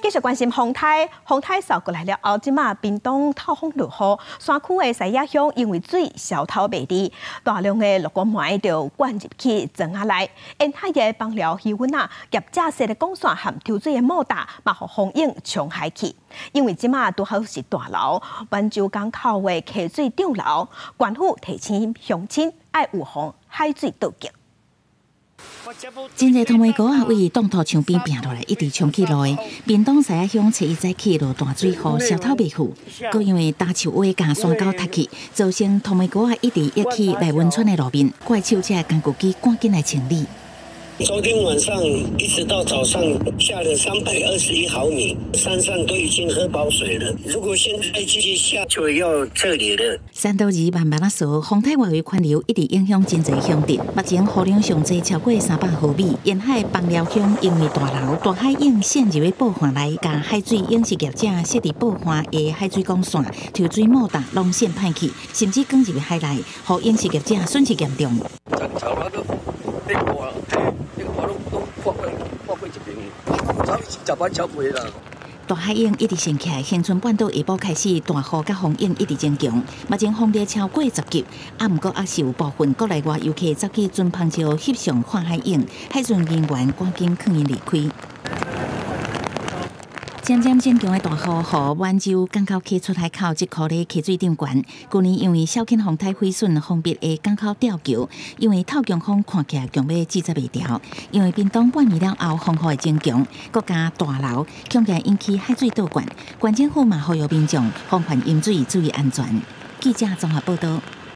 繼續關心風颱，風颱掃過來了後，這馬屏東透風落雨，山區的西野鄉因為水消透袂離，大量的落骨糜就灌入去庄仔內，沿海的枋寮漁塭啊，業者設的管線和抽水的莫達，嘛予風湧沖海去。因為這馬拄好是大流，滿洲港口的溪水漲流，縣府提醒鄉親愛預防海水倒灌。真濟土眉膏仔對擋土牆邊拚落來，一直沖去路的。屏東西仔鄉初一早起落大水雨，消透袂去，閣因為大樹尾共山溝塌去，造成土眉膏仔一直溢去內文村的路面。怪手這工具機趕緊來清理。昨天晚上一直到早上下了321毫米，山上都已經喝飽水了。如果現在繼續下，就要撤離了。山道兒慢慢仔掃，風颱外圍環流一直影響真濟鄉鎮。目前雨量上濟超過300毫米，沿海枋寮鄉因為大流大海湧滲入的報岸內，共海水養殖業者設置報岸的海水管線、抽水莫達攏滲歹去，甚至捲入海內，予養殖業者損失嚴重。破破過一邊，早十擺超過啦。大海湧一直升起來，恆春半島下晡開始大雨佮風湧一直增強，目前風力超過10級，啊，毋過猶是有部分國內外遊客走去船帆石翕相看海湧，海巡人員趕緊勸𪜶離開。漸漸增強的大雨，予滿洲港口溪出海口這箍咧溪水漲懸。舊年因為小犬風颱毀損封閉的港口吊橋，因為透強風看起來強欲制裁袂牢。因為屏東半暝了後風雨會增強，閣加大流，恐驚引起海水倒灌。縣政府嘛呼籲民眾防範淹水，注意安全。記者綜合報道。